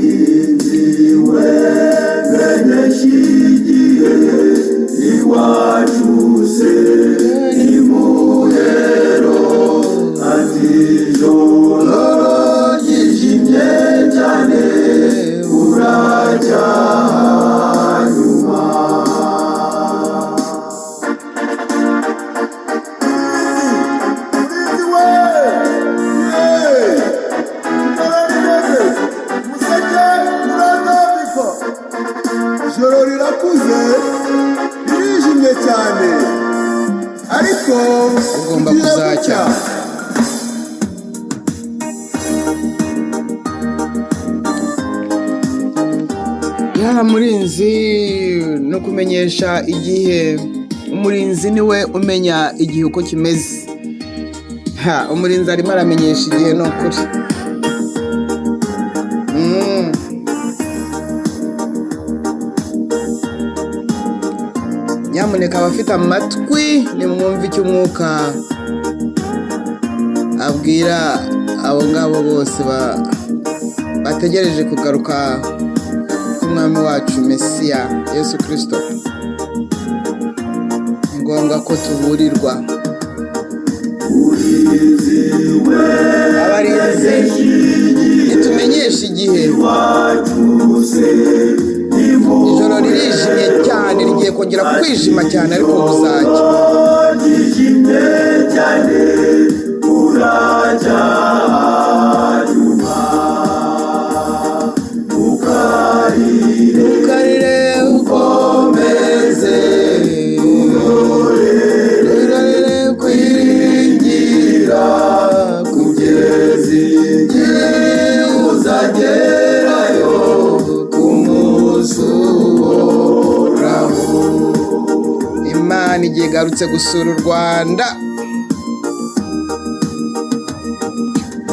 Murinzi we, menyesha igihe, iwacu se ni muhero. Ati: "Ijoro ryijimye cyane, buracya hanyuma." Murinzi we! Yeee! Ijoro rimeze, umuseke urazambikwa. Ijoro rirakuze, ririjimye cyane, ariko Ugomba bugiye kuzacya. gucya. Ya murinzi no kumenyesha igihe. Umurinzi niwe umenya igihe uko kimeze. Ha, umurinzi arimo aramenyesha igihe, ni ukuri. Nyamuneka abafite amatwi nimwumve icyo umwuka abwira abo ngabo bose bategereje kugaruka k'umwami wacu Mesiya Yesu Kirisito. Ni ngombwa ko tuburirwa. Murinzi we, Abarinzi, nitumenyeshe igihe. iwacu se ni Ijoro ririjimye cyane, rigiye kongera kwijima cyane, ariko buzacya. ryijimye cyane, buracya hanyuma. Ntukarire, Ukarire ukomeze, urorere kwiringira kugeza igihe uzagerayo ku munsi uhoraho. Imana igiye igarutse gusura u Rwanda.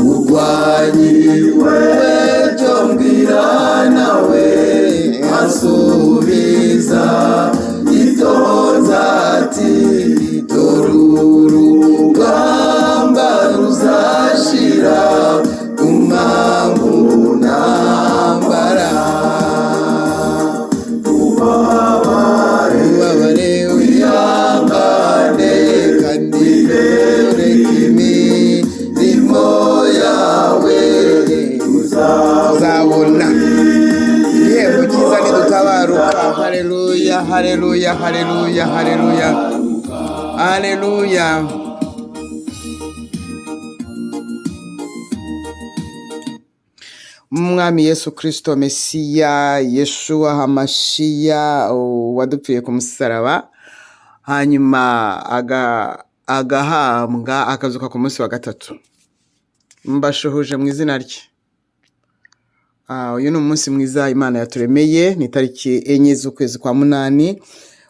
Murwanyi we, cyo mbwira nawe, asubiza yitonze ati: "Dore urugamba ruzashira, guma mu ntambara." Ubabare, Ubabare, wihangane, kandi ureke imirimo yawe, uzabona igihembo cyiza nidutabaruka. Haleluya, haleluya, haleluya, haleluya, haleluya. Umwami Yesu Kirisito Mesiya Yeshuwa Hamashiya wadupfiriye ku musaraba, hanyuma agahambwa, akazuka ku munsi wa gatatu, mbashuhuje mu izina rye. Uyu ni umunsi mwiza Imana yaturemeye. Ni itariki 4 z'ukwezi kwa 8,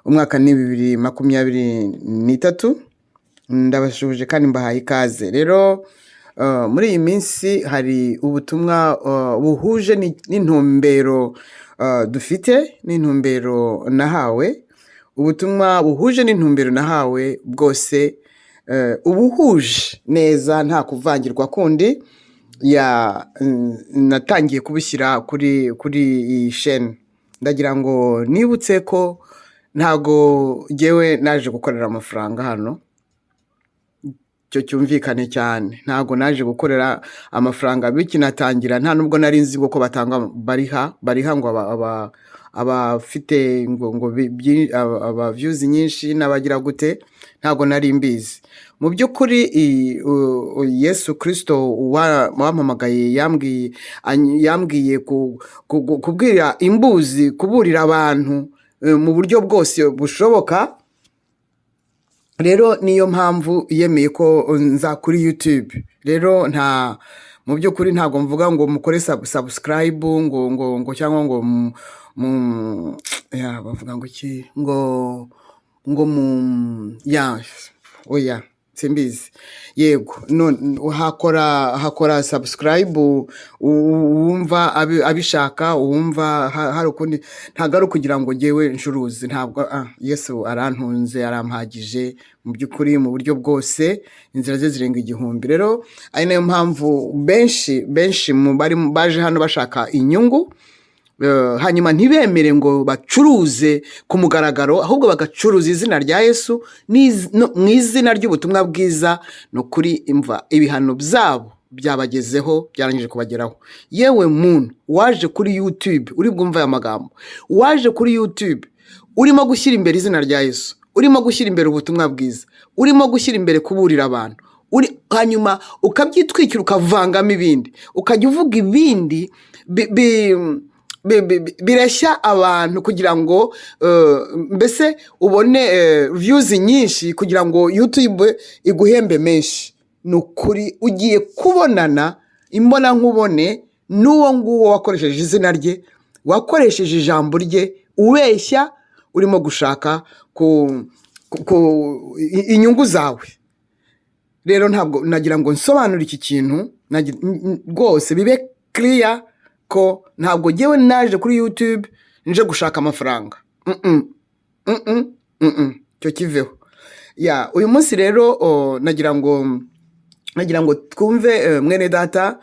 umwaka ni 2023. Ndabashuhuje kandi mbahaye ikaze. Rero muri iyi minsi hari ubutumwa buhuje n'intumbero dufite n'intumbero nahawe. Ubutumwa buhuje n'intumbero nahawe bwose, ubuhuje neza nta kuvangirwa kundi, ya natangiye kubushyira kuri iyi sheni. Ndagira ngo nibutse ko ntago ngewe naje gukorera amafaranga hano, icyo cyumvikane cyane. Ntago naje gukorera amafaranga bikinatangira, nta nubwo nari nzi ko batanga, bariha ngo abafite ngo aba views nyinshi n'abagira gute, ntago nari mbizi. Mu by'ukuri Yesu Kirisito wampamagaye yambwiye kubwira imbuzi, kuburira abantu mu buryo bwose bushoboka. Rero niyo mpamvu yemeye ko nza kuri YouTube. Rero nta mu by'ukuri ntabwo mvuga ngo mukore subscribe ngo cyangwa ngo ya bavuga ngo iki, ngo mu ya oya. Simbizi. Yego, none hakora subscribe uwumva abishaka, uwumva hari ukundi. Ntabwo ari ukugira ngo ngewe ncuruze, ntabwo. Yesu arantunze, arampagije mu by'ukuri, mu buryo bwose, inzira ze zirenga igihumbi. Rero ari nayo mpamvu benshi benshi mu bari baje hano bashaka inyungu, hanyuma ntibemere ngo bacuruze ku mugaragaro, ahubwo bagacuruza izina rya Yesu mu izina ry'ubutumwa bwiza. Ni ukuri, imva ibihano byabo byabagezeho, byarangije kubageraho. Yewe muntu waje kuri YouTube uri bwumve aya magambo, waje kuri YouTube urimo gushyira imbere izina rya Yesu, urimo gushyira imbere ubutumwa bwiza, urimo gushyira imbere kuburira abantu, uri hanyuma ukabyitwikira, ukavangamo ibindi, ukajya uvuga ibindi bireshya abantu kugira ngo mbese ubone views nyinshi, kugira ngo YouTube iguhembe menshi, ni ukuri ugiye kubonana imbona nkubone n'uwo nguwo wakoresheje izina rye, wakoresheje ijambo rye ubeshya, urimo gushaka ku inyungu zawe. Rero ntabwo nagira ngo nsobanure iki kintu rwose bibe kiriya ko ntabwo ngewe naje kuri YouTube nje gushaka amafaranga. Mm-mm. Mm-mm. Icyo kiveho. Ya, uyu munsi rero nagira ngo twumve mwene data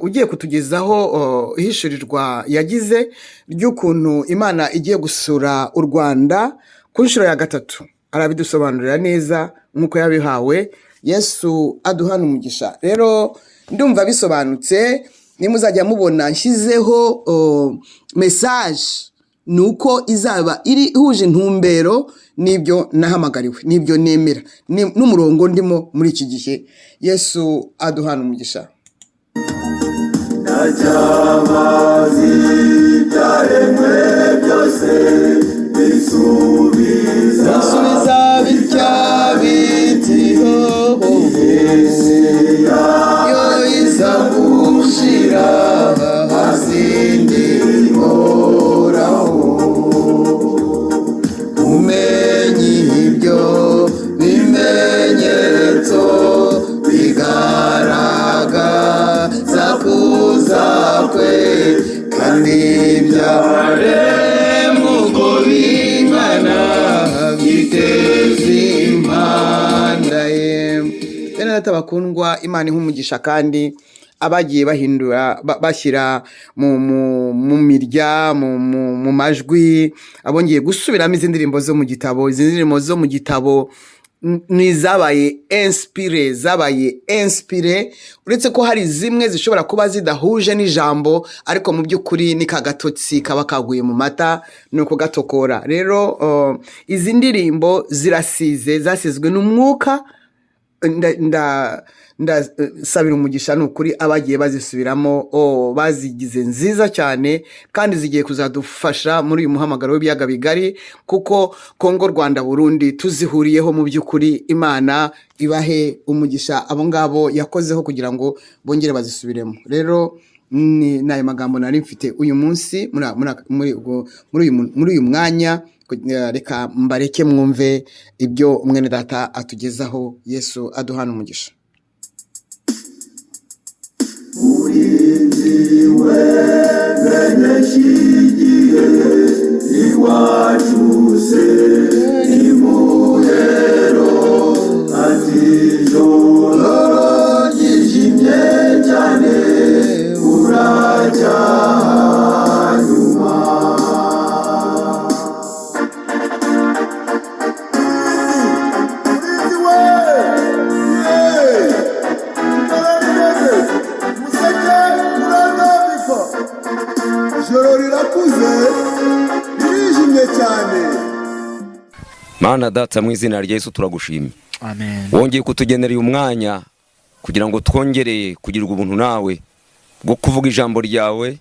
ugiye kutugezaho ihishurirwa yagize ry'ukuntu Imana igiye gusura u Rwanda ku nshuro ya gatatu. Arabidusobanurira neza nk'uko yabihawe. Yesu aduhana umugisha. Rero ndumva bisobanutse. Nimuzajya mubona nshyizeho message, ni uko izaba iri ihuje intumbero n'ibyo nahamagariwe, n'ibyo nemera, n'umurongo ndimo muri iki gihe. Yesu aduhana umugisha. Ndacyamazi byaremwe byose bisubiza bisubiza bitya biti ho yo iza gushira hazindi ihoraho. Umenye ibyo bimenyetso bigaragaza kuza kwe, kandi byaremwe uko bingana byiteza impanda ye. Bene data bakundwa, Imana iha umugisha kandi abagiye bahindura, bashyira mu mirya, mu majwi, abongeye gusubiramo izi ndirimbo zo mu gitabo. Izi ndirimbo zo mu gitabo ni izabaye inspiré, zabaye inspiré, uretse ko hari zimwe zishobora kuba zidahuje n'ijambo, ariko mu by'ukuri ni ka gatotsi kaba kaguye mu mata, ni ukugatokora. Rero izi ndirimbo zirasize, zasizwe n'umwuka. Ndasabira umugisha, ni ukuri, abagiye bazisubiramo. Oh, bazigize nziza cyane kandi zigiye kuzadufasha muri uyu muhamagaro w'ibiyaga bigari, kuko Kongo, Rwanda, Burundi tuzihuriyeho. Mu by'ukuri Imana ibahe umugisha abo ngabo yakozeho kugira ngo bongere bazisubiremo. Rero ni ayo magambo nari mfite uyu munsi muri uyu mwanya. Reka mbareke mwumve ibyo mwene data atugezaho. Yesu aduhana umugisha. Murinzi we, menyesha igihe iwacu se ni muhero, ati ijoro ryijimye cyane buracya nyuma. Murinzi we, yeee, ijoro rimeze, umuseke urazambikwa, ijoro rirakuze, ririjimye cyane. Mana Data, mu izina rya Yesu turagushimye. Amen. Wongeye kutugenera uyu mwanya kugira ngo twongere kugirirwa ubuntu nawe bwo kuvuga ijambo ryawe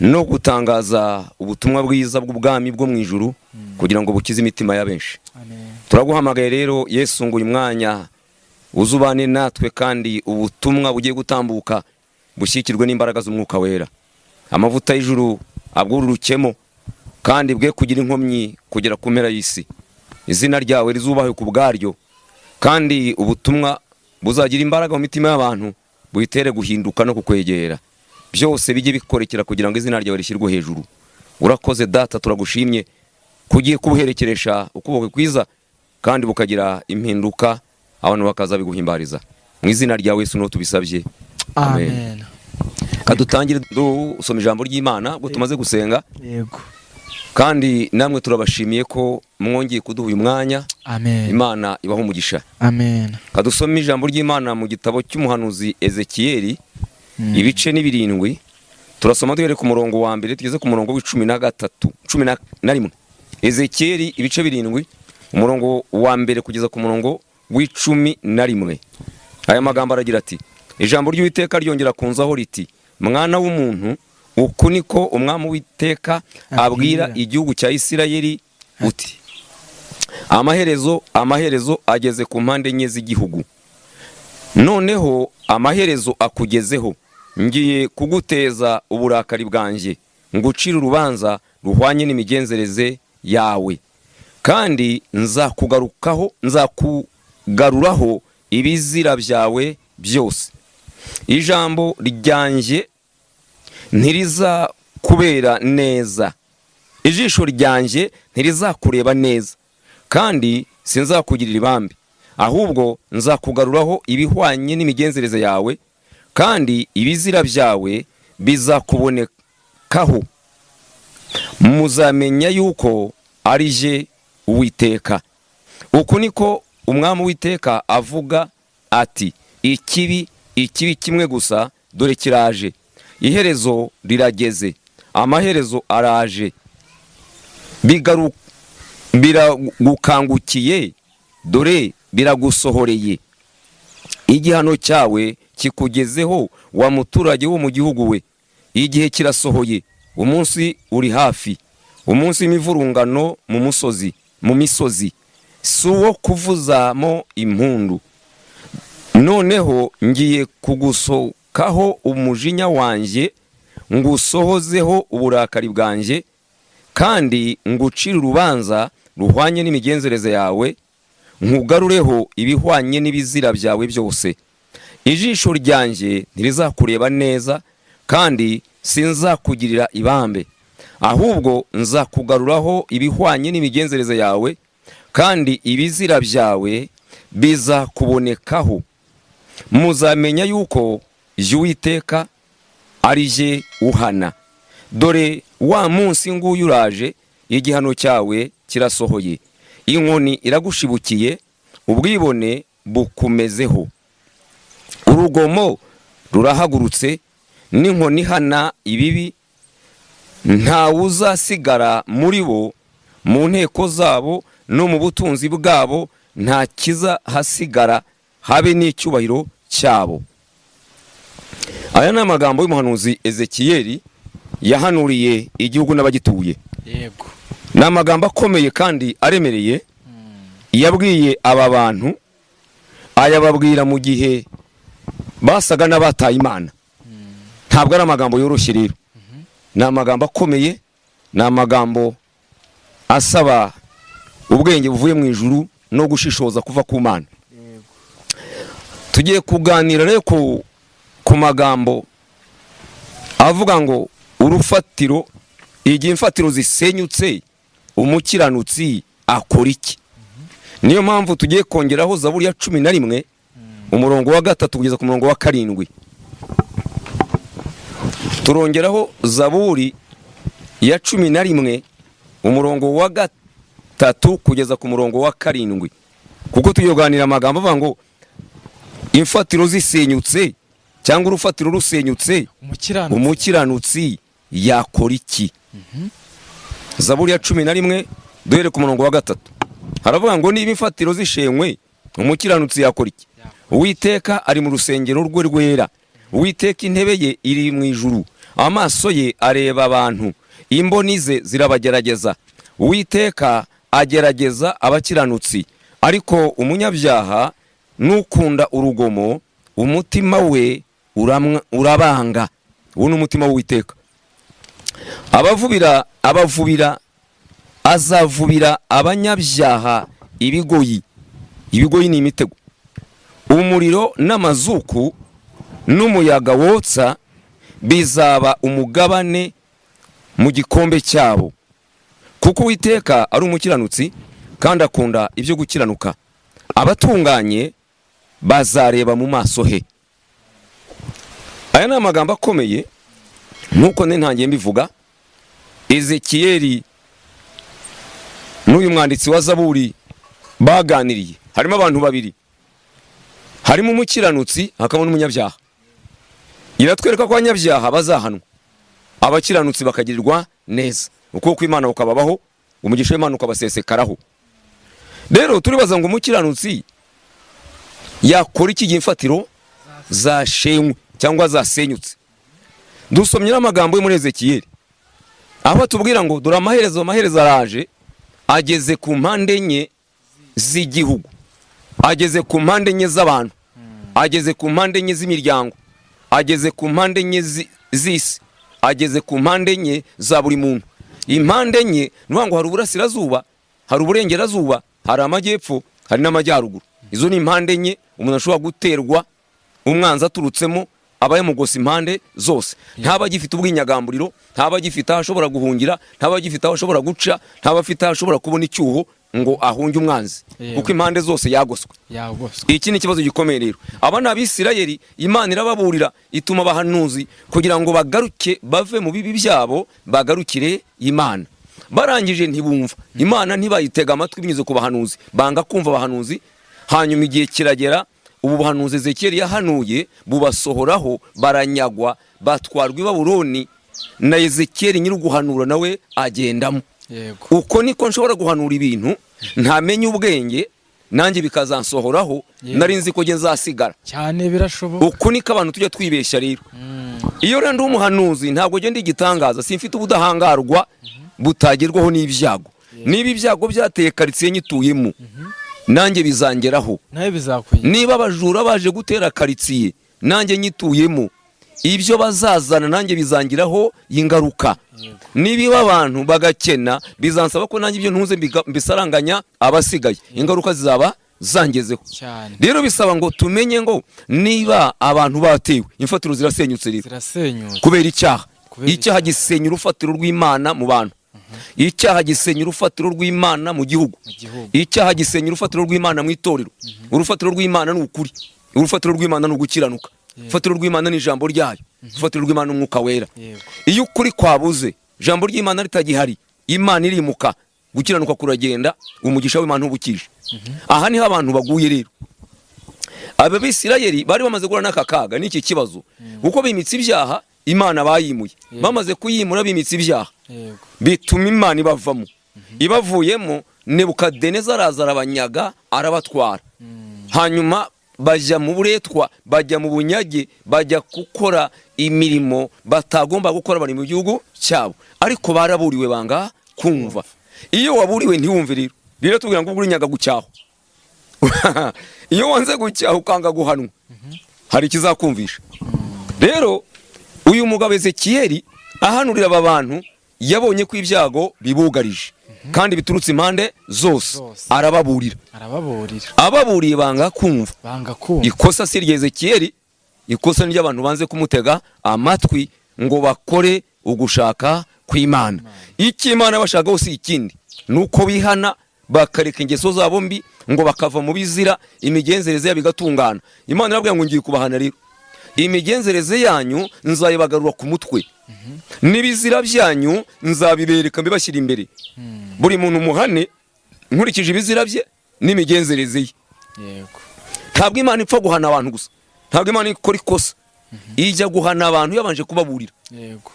no gutangaza ubutumwa bwiza bw'ubwami bwo mu ijuru, kugira ngo bukize imitima ya benshi. Amen. Turaguhamagaye rero Yesu ngo uyu mwanya uzubane natwe, kandi ubutumwa bugiye gutambuka bushyikirwe n'imbaraga z'Umwuka Wera, amavuta y'ijuru abwururukemo, kandi bwe kugira inkomyi kugera ku mpera y'isi. Izina ryawe rizubahwe ku bwaryo. Kandi ubutumwa buzagira imbaraga mu mitima y'abantu, buyitere guhinduka no kukwegera. Byose bijye bikorekera kugira ngo izina ryawe rishyirwe hejuru. Urakoze Data, turagushimye kugiye kubuherekeresha ukuboko kwiza kandi bukagira impinduka, abantu bakaza biguhimbariza. Mu izina rya Yesu niho tubisabye. Amen. Amen. Kadutangire dusoma ijambo ry'Imana ubwo tumaze gusenga. Yego. Kandi namwe turabashimiye ko mwongeye kuduha uyu mwanya. Amen. Imana ibahe umugisha. Amen. Kadusome ijambo ry'Imana mu gitabo cy'umuhanuzi Ezekiyeli, ibice ni 7. Turasoma duhereye ku murongo wa mbere tugeze ku murongo wa 13, 11. Ezekiyeli ibice 7, umurongo wa mbere kugeza ku murongo wa 11. Aya magambo aragira ati: ijambo ry'Uwiteka ryongera kunzaho riti, mwana w'umuntu, uku niko umwami Uwiteka abwira igihugu cya Isirayeli uti, amaherezo, amaherezo ageze ku mpande enye z'igihugu. Noneho amaherezo akugezeho, ngiye kuguteza uburakari bwanjye, ngucire urubanza ruhwanye n'imigenzereze yawe, kandi nzakugarukaho, nzakugaruraho ibizira byawe byose. Ijambo ryanjye ntirizakubera neza, ijisho ryanjye ntirizakureba neza, kandi sinzakugirira ibambe, ahubwo nzakugaruraho ibihwanye n'imigenzereze yawe, kandi ibizira byawe bizakubonekaho. Muzamenya yuko ari jye Uwiteka. Uku niko umwami Uwiteka avuga ati, ikibi, ikibi kimwe gusa, dore kiraje, iherezo rirageze, amaherezo araje, biragukangukiye, dore biragusohoreye. Igihano cyawe kikugezeho, wa muturage wo mu gihugu we. Igihe kirasohoye, umunsi uri hafi, umunsi w'imivurungano mu musozi, mu misozi, si uwo kuvuzamo impundu. Noneho ngiye kugusokaho umujinya wanjye, ngusohozeho uburakari bwanjye, kandi ngucire urubanza ruhwanye n'imigenzereze yawe, nkugarureho ibihwanye n'ibizira byawe byose. Ijisho ryanjye ntirizakureba neza, kandi sinzakugirira ibambe, ahubwo nzakugaruraho ibihwanye n'imigenzereze yawe, kandi ibizira byawe bizakubonekaho. Muzamenya yuko jye Uwiteka ari jye uhana. Dore wa munsi nguyu uraje, igihano cyawe kirasohoye, inkoni iragushibukiye, ubwibone bukumezeho, urugomo rurahagurutse, n'inkoni ihana ibibi. Ntawuzasigara muri bo, mu nteko zabo no mu butunzi bwabo nta kiza hasigara, habe n'icyubahiro cyabo. Aya ni amagambo y'umuhanuzi Ezekiyeli yahanuriye igihugu n'abagituye. Yego. Ni amagambo akomeye kandi aremereye yabwiye aba bantu, ayababwira mu gihe basaga n'abataye Imana. Ntabwo ari amagambo yoroshye rero, ni amagambo akomeye, ni amagambo asaba ubwenge buvuye mu ijuru no gushishoza kuva ku Mana. Tugiye kuganira rero ku magambo avuga ngo urufatiro, igihe imfatiro zisenyutse umukiranutsi akora iki? Niyo mpamvu tugiye kongeraho Zaburi ya 11, umurongo wa 3 kugeza ku murongo wa 7. Turongeraho Zaburi ya 11, umurongo wa 3 kugeza ku murongo wa 7, kuko tugiye kuganira amagambo avuga ngo imfatiro zisenyutse cyangwa urufatiro rusenyutse, umukiranutsi umukiranutsi yakora iki? Zaburi ya 11, duhere ku murongo wa 3, haravuga ngo niba imfatiro zishenywe umukiranutsi yakora iki? Uwiteka ari mu rusengero rwe rwera, Uwiteka intebe ye iri mu ijuru, amaso ye areba abantu, imboni ze zirabagerageza. Uwiteka agerageza abakiranutsi, ariko umunyabyaha n'ukunda urugomo umutima we urabanga. Uwo ni umutima w'Uwiteka. Abavubira azavubira abanyabyaha ibigoyi, Ibigoyi ni imitego. Umuriro n'amazuku n'umuyaga wotsa bizaba umugabane mu gikombe cyabo, kuko Uwiteka ari umukiranutsi kandi akunda ibyo gukiranuka. Abatunganye bazareba mu maso he. Aya ni amagambo akomeye. Nk'uko ntangiye mbivuga, Ezekiyeli n'uyu mwanditsi wa Zaburi baganiriye. Harimo abantu babiri, harimo umukiranutsi, hakaba n'umunyabyaha. Iratwereka ko abanyabyaha bazahanwa, abakiranutsi bakagirirwa neza, ukuboko kw'Imana kukababaho, umugisha w'Imana ukabasesekaraho. Rero turibaza ngo umukiranutsi yakora iki gihe imfatiro zashenywe cyangwa zasenyutse? Dusomye n'amagambo yo muri Ezekiyeli, aho batubwira ngo dore amaherezo, amaherezo araje, ageze ku mpande enye z'igihugu, ageze ku mpande enye z'abantu, ageze ku mpande enye z'imiryango, ageze ku mpande enye z'isi, ageze ku mpande enye za buri muntu. Impande enye ni ukuvuga ngo hari uburasirazuba, hari uburengerazuba, hari amajyepfo, hari n'amajyaruguru. Izo ni impande enye umuntu ashobora guterwa umwanzi aturutsemo, aba yamugose impande zose. Ntaba agifite ubwinyagamburiro, ntaba agifite aho ashobora guhungira, ntaba agifite aho ashobora guca, ntaba afite aho ashobora kubona icyuho ngo ahunge umwanzi, kuko impande zose yagoswe. Yagoswe. Iki ni ikibazo gikomeye. Rero aba ni Abisirayeli. Imana irababurira, ituma abahanuzi kugira ngo bagaruke, bave mu bibi byabo, bagarukire Imana. Barangije ntibumva Imana, ntibayitega amatwi binyuze ku bahanuzi, banga kumva abahanuzi. Hanyuma igihe kiragera, ubu buhanuzi Ezekiyeli yahanuye bubasohoraho, baranyagwa, batwarwa i Babuloni, na Ezekiyeli nyiri uguhanura nawe agendamo. Uko niko nshobora guhanura ibintu ntamenye ubwenge, nanjye bikazansohoraho. Nari nzi ko njye nzasigara. Cyane, birashoboka. Uku niko abantu tujya twibeshya. Rero iyo rero ndi umuhanuzi, ntabwo ngenda igitangaza, simfite ubudahangarwa butagerwaho n'ibyago. Niba ibyago byateye karitsiye nyituyemo, nanjye bizangeraho. Nawe bizakwiye. Niba abajura baje gutera karitsiye nanjye nyituyemo, ibyo bazazana nanjye bizangiraho ingaruka. Niba abantu bagakena, bizansaba ko nanjye ibyo ntunze mbisaranganya abasigaye, ingaruka zizaba zangezeho. Rero bisaba ngo tumenye ngo niba abantu batewe, imfatiro zirasenyutse rero. Zirasenyutse. Kubera icyaha. Kubera Icyaha gisenya urufatiro rw'Imana mu bantu. Icyaha gisenya urufatiro rw'Imana mu gihugu. Mu gihugu. Icyaha gisenya urufatiro rw'Imana mu itorero. Urufatiro rw'Imana ni ukuri, urufatiro rw'Imana ni ugukiranuka, urufatiro rw'Imana ni ijambo ryayo, urufatiro rw'Imana ni Umwuka Wera. Iyo ukuri kwabuze, ijambo ry'Imana ritagihari, Imana irimuka, gukiranuka kuragenda, umugisha w'Imana ntubukije. Aha niho abantu baguye. Rero aba Bisirayeli bari bamaze guhura n'aka kaga n'iki kibazo, kuko bimitse ibyaha. Imana bayimuye, bamaze kuyimura bimitse ibyaha, bituma Imana ibavamo. Ibavuyemo, Nebukadeneza araza, arabanyaga, arabatwara. Hanyuma bajya mu buretwa, bajya mu bunyage, bajya gukora imirimo batagomba gukora bari mu gihugu cyabo. Ariko baraburiwe, banga kumva. Iyo waburiwe ntiwumve rero tubwira ngo uri nyaga gucyaho. Iyo wanze gucyaha, ukanga guhanwa, hari ikizakumvisha. Rero uyu mugabo Ezekiyeli ahanurira aba bantu, yabonye ko ibyago bibugarije kandi biturutse impande zose. Zose. Arababurira. Arababurira. Ababuriye banga kumva. Banga kumva. Ikosa si irya Ezekiyeli, ikosa ni ry'abantu banze kumutega amatwi ngo bakore ugushaka kw'Imana. Icyo Imana bashaka si ikindi, ni uko bihana, bakareka ingeso zabo mbi, ngo bakava mu bizira, imigenzereze yabo igatungana. Imana irababwira ngo ngiye kubahana rero, imigenzereze yanyu nzayibagarura ku mutwe, n'ibizira byanyu nzabibereka, mbibashyira imbere, buri muntu muhane nkurikije ibizira bye n'imigenzereze ye. Ntabwo Imana ipfa guhana abantu gusa, ntabwo Imana ikora ikosa. Ijya guhana abantu yabanje kubaburira,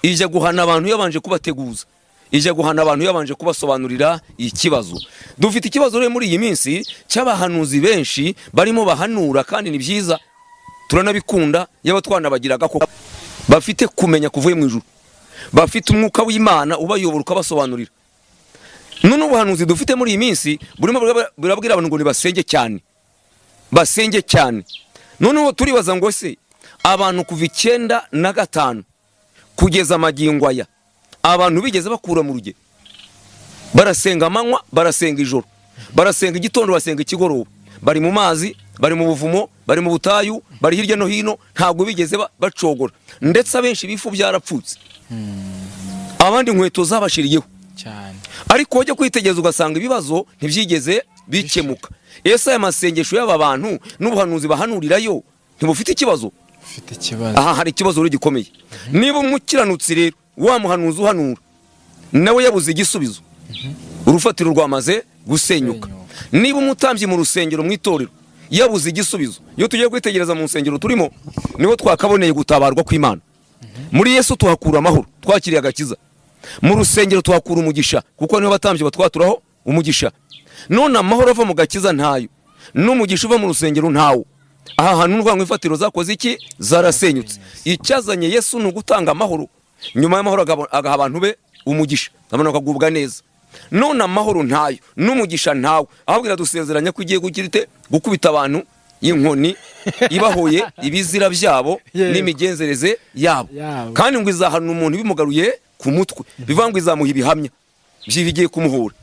ijya guhana abantu yabanje kubateguza, ijya guhana abantu yabanje kubasobanurira ikibazo. Dufite ikibazo rero muri iyi minsi cy'abahanuzi benshi barimo bahanura, kandi ni byiza, turanabikunda, yaba twanabagiraga ko bafite kumenya kuvuye mu ijuru, bafite umwuka w'Imana ubayobora, ukabasobanurira. None ubuhanuzi dufite muri iyi minsi burimo burabwira abantu ngo nibasenge cyane, basenge cyane. Noneho turibaza ngo se abantu kuva 95 kugeza amagingo aya, abantu bigeze bakura mu rugero? Barasenga amanywa, barasenga ijoro, barasenga igitondo, basenga ikigoroba, Bari mu mazi, bari mu buvumo, bari mu butayu, bari hirya no hino, ntabwo bigeze bacogora. Ndetse abenshi ibifu byarapfutse, abandi inkweto zabashiriyeho Cyane. Ariko wajya kwitegereza ugasanga ibibazo ntibyigeze bikemuka. Ese aya masengesho y'aba bantu n'ubuhanuzi bahanurirayo ntibufite ikibazo? Ufite ikibazo. Aha hari ikibazo rero gikomeye. Niba umukiranutsi rero, wa muhanuzi uhanura, nawe yabuze igisubizo, urufatiro rwamaze gusenyuka. Niba umutambyi mu rusengero, mu itorero, yabuze igisubizo, iyo tugiye kwitegereza mu nsengero turimo, niho twakaboneye gutabarwa kw'Imana. Muri Yesu tuhakura amahoro, twakiriye agakiza. Mu rusengero tuhakura umugisha, kuko niho abatambyi batwaturaho umugisha. None amahoro ava mu gakiza ntayo, n'umugisha uva mu rusengero ntawo. Aha hantu ni ukuvuga ngo imfatiro zakoze iki? Zarasenyutse. Icyazanye Yesu ni ugutanga amahoro, nyuma y'amahoro agaha abantu be umugisha, abantu bakagubwa neza. None amahoro ntayo n'umugisha ntawo, ahubwo iradusezeranya ko igiye kugira ite? Gukubita abantu inkoni ibahoye ibizira byabo n'imigenzereze yabo. Yabo. Kandi ngo izahana umuntu ibimugaruye ku mutwe, bivuga ngo izamuha ibihamya by'ibigiye kumuhura.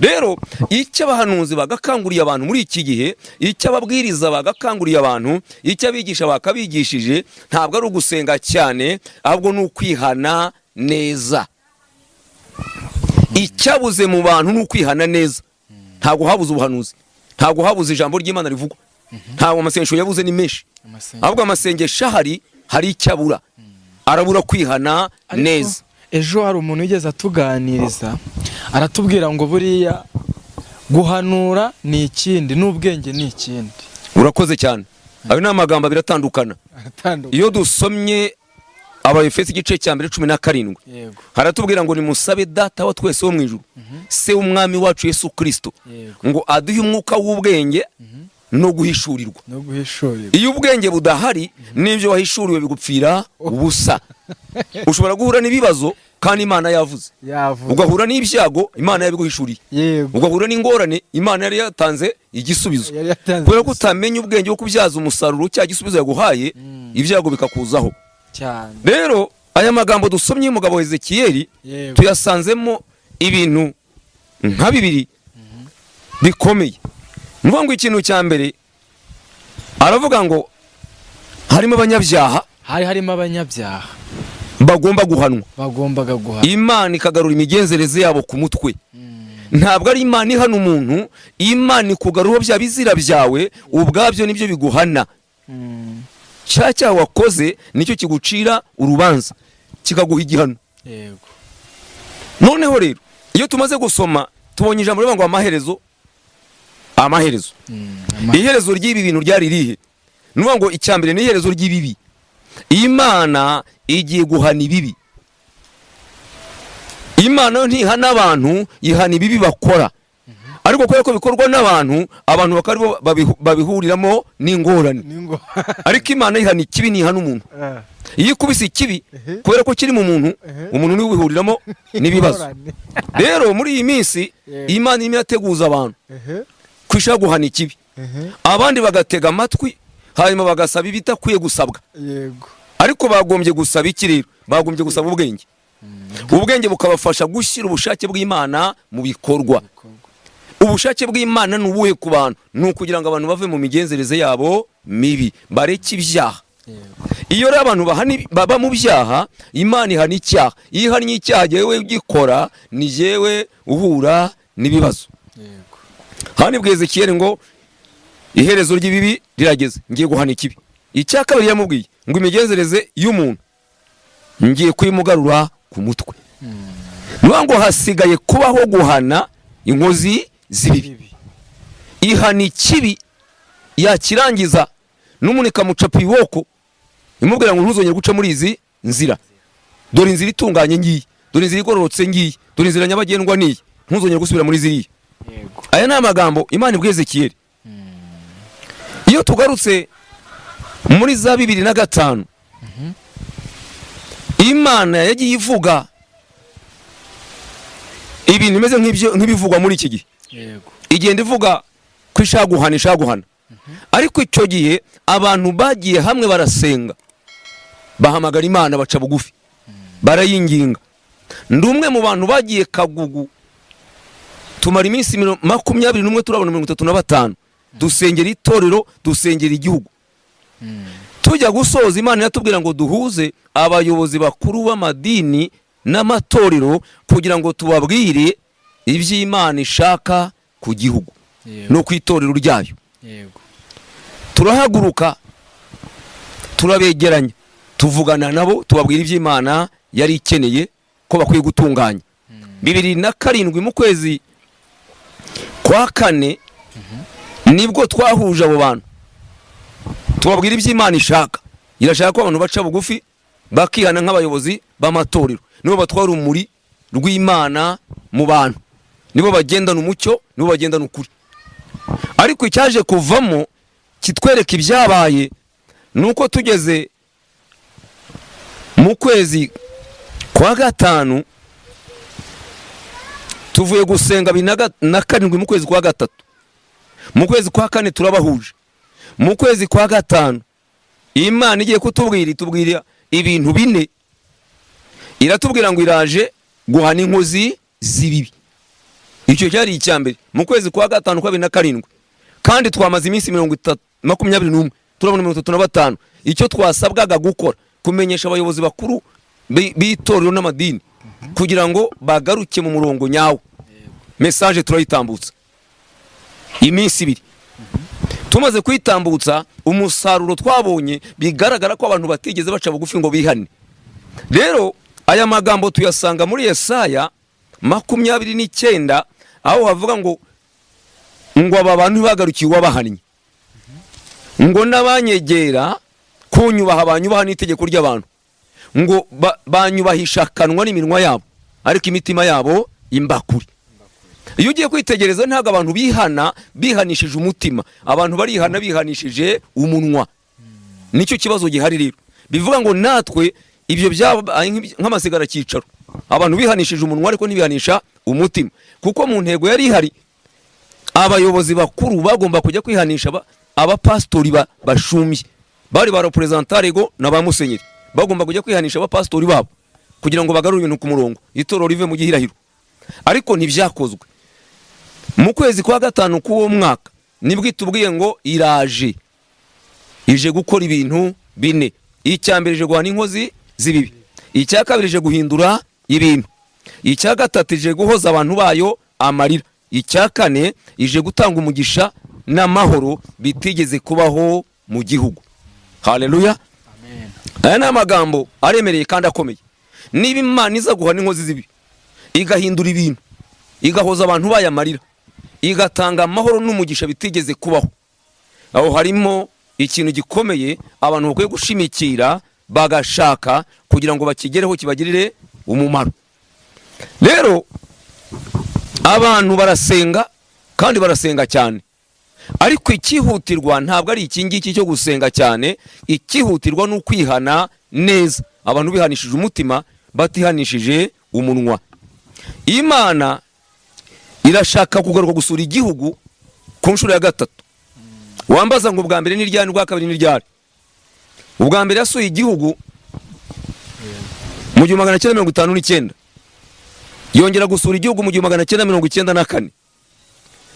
Rero icyo abahanuzi bagakanguriye abantu muri iki gihe, icyo ababwiriza bagakanguriye abantu, icyo abigisha bakabigishije, ntabwo ari ugusenga cyane, ahubwo ni ukwihana neza. Icyabuze mu bantu ni ukwihana neza. Ntabwo habuze ubuhanuzi, ntabwo habuze ijambo ry'Imana rivugwa, ntabwo amasengesho yabuze, ni menshi. Amasengesho. Ahubwo amasengesho ahari, hari icyo abura, arabura kwihana Ariko neza. Ejo hari umuntu wigeze atuganiriza, aratubwira ngo buriya guhanura ni ikindi, n'ubwenge ni ikindi. Urakoze cyane, ayo ni amagambo abiri atandukana. Aratandukanye. Iyo dusomye Abayefesi igice cya mbere 17, haratubwira ngo nimusabe Data wa twese wo mu ijuru, Se w'Umwami wacu Yesu Kirisito, ngo aduhe umwuka w'ubwenge no guhishurirwa. No guhishurirwa. Iyo ubwenge budahari, n'ibyo wahishuriwe bigupfira ubusa. Ushobora guhura n'ibibazo kandi Imana yavuze, Yavuze. ugahura n'ibyago Imana yabiguhishuriye, ugahura n'ingorane Imana yari yatanze igisubizo. Yari yatanze. Kubera ko utamenya ubwenge bwo kubyaza umusaruro cya gisubizo yaguhaye, ibyago bikakuzaho. Rero aya magambo dusomye y'umugabo Hezekiyeli, tuyasanzemo ibintu nka bibiri bikomeye. Ni ukuvuga ngo ikintu cya mbere, aravuga ngo harimo abanyabyaha. Hari harimo abanyabyaha. Bagomba guhanwa. Bagombaga guhana. Imana ikagarura imigenzereze yabo ku mutwe. Ntabwo ari Imana ihana umuntu, Imana ikugaruraho bya bizira byawe ubwabyo, nibyo biguhana. Cya cyaha wakoze nicyo kigucira urubanza, kikaguha igihano. Noneho rero iyo tumaze gusoma, tubonye ijambo rivuga ngo amaherezo, amaherezo. Iherezo ry'ibi bintu ryari rihe? Ni ukuvuga ngo icya mbere ni iherezo ry'ibibi. Imana igiye guhana ibibi. Imana yo ntihana abantu, ihana ibibi bakora. Ariko kubera ko bikorwa n'abantu, abantu bakaba aribo babihuriramo n'ingorane. Ningo. Ariko Imana ihana ikibi, ntihana umuntu. Iyo ikubise ikibi, kubera ko kiri mu muntu, umuntu niwe ubihuriramo n'ibibazo. Rero muri iyi minsi, Imana irimo irateguza abantu ko ishaka guhana ikibi, abandi bagatega amatwi, hanyuma bagasaba ibidakwiye gusabwa. Ariko bagombye gusaba iki rero? Bagombye gusaba ubwenge, ubwenge bukabafasha gushyira ubushake bw'Imana mu bikorwa. Ubushake bw'Imana ni ubuhe ku bantu? Ni ukugira ngo abantu bave mu migenzereze yabo mibi, bareke ibyaha. Iyo rero abantu baba mu byaha, Imana ihana icyaha. Iyo ihannye icyaha, jyewe ugikora ni jyewe uhura n'ibibazo. Hano ibwiye Ezekiyeli ngo iherezo ry'ibibi rirageze, ngiye guhana ikibi. Icya kabiri yamubwiye ngo imigenzereze y'umuntu ngiye kuyimugarura ku mutwe. Ni ukuvuga ngo hasigaye kubaho guhana inkozi z'ibibi. Bibi. Ihana ikibi, yakirangiza n'umuntu ikamucapa ibiboko, imubwira ngo ntuzongere guca muri izi nzira, dore inzira itunganye ngiyi, dore inzira igororotse ngiyi, dore inzira nyabagendwa niyi, ntuzongere gusubira muri ziriya. Aya ni amagambo Imana ibwiye Ezekiyeli. Iyo tugarutse muri za 2005, Imana yagiye ivuga ibintu bimeze nk'ibyo, nk'ibivugwa muri iki gihe. Igenda ivuga ko ishaka guhana, ishaka guhana. Ariko icyo gihe abantu bagiye hamwe, barasenga, bahamagara Imana, baca bugufi, barayinginga. Ndi umwe mu bantu bagiye Kagugu, tumara iminsi 21, turabona 35. Dusengera itorero, dusengera igihugu. Tujya gusoza, Imana iratubwira ngo duhuze abayobozi bakuru b'amadini n'amatorero kugira ngo tubabwire iby'Imana ishaka ku gihugu no ku itorero ryayo. Turahaguruka, turabegeranya, tuvugana nabo, tubabwira iby'Imana yari ikeneye ko bakwiye gutunganya. 2007 mu kwezi kwa kane nibwo twahuje abo bantu, tubabwira iby'Imana ishaka. Irashaka ko abantu baca bugufi bakihana nk'abayobozi b'amatorero. Nibo batwara urumuri rw'Imana mu bantu, nibo bagendana umucyo, nibo bagendana ukuri. Ariko icyaje kuvamo kitwereka ibyabaye ni uko tugeze mu kwezi kwa gatanu, tuvuye gusenga 2007 mu kwezi kwa gatatu, mu kwezi kwa kane turabahuje, mu kwezi kwa gatanu Imana igiye kutubwira, itubwira ibintu bine. Iratubwira ngo iraje guhana inkozi z'ibibi. Icyo cyari icya mbere mu kwezi kwa gatanu kwa 2007. Kandi twamaze iminsi 30, 21, turabona 35. Icyo twasabwaga gukora, kumenyesha abayobozi bakuru b'itorero n'amadini kugira ngo bagaruke mu murongo nyawo. Message turayitambutsa iminsi 2. Tumaze kuyitambutsa, umusaruro twabonye bigaragara ko abantu batigeze baca bugufi ngo bihane. Rero aya magambo tuyasanga muri Yesaya 29, aho havuga ngo aba bantu ntibagarukiye uwabahannye, ngo n'abanyegera kunyubaha banyubaha n'itegeko ry'abantu, ngo banyubahisha akanwa n'iminwa yabo, ariko imitima yabo imbakuri. Iyo ugiye kwitegereza, ntabwo abantu bihana bihanishije umutima, abantu barihana bihanishije umunwa. Nicyo kibazo gihari. Rero bivuga ngo natwe ibyo byabaye nk'amasigara cyicaro. Abantu bihanishije umunwa ariko ntibihanisha umutima, kuko mu ntego yari ihari, abayobozi bakuru bagomba kujya kwihanisha abapasitori bashumbye, bari ba représentants légaux na ba musenyeri, bagomba kujya kwihanisha abapasitori babo kugira ngo bagarure ibintu ku murongo, itorero rive mu gihirahiro. Ariko ntibyakozwe. Mu kwezi kwa gatanu k'uwo mwaka nibwo itubwiye ngo iraje, ije gukora ibintu bine. Icya mbere, ije guhana inkozi z'ibibi. Icya kabiri, ije guhindura ibintu. Icya gatatu, ije guhoza abantu bayo amarira. Icya kane, ije gutanga umugisha n'amahoro bitigeze kubaho mu gihugu. Haleluya! Aya ni amagambo aremereye kandi akomeye. Niba Imana iza guhana inkozi z'ibibi, igahindura ibintu, igahoza abantu bayo amarira, igatanga amahoro n'umugisha bitigeze kubaho, aho harimo ikintu gikomeye abantu bakwiye gushimikira, bagashaka kugira ngo bakigereho, kibagirire umumaro. Rero abantu barasenga kandi barasenga cyane, ariko icyihutirwa ntabwo ari iki ngiki cyo gusenga cyane. Icyihutirwa ni ukwihana neza, abantu bihanishije umutima batihanishije umunwa. Imana irashaka kugaruka gusura igihugu ku nshuro ya gatatu. Wambaza ngo ubwa mbere ni ryari, ubwa kabiri ni ryari? Ubwa mbere yasuye igihugu mu 1959, yongera gusura igihugu mu 1994.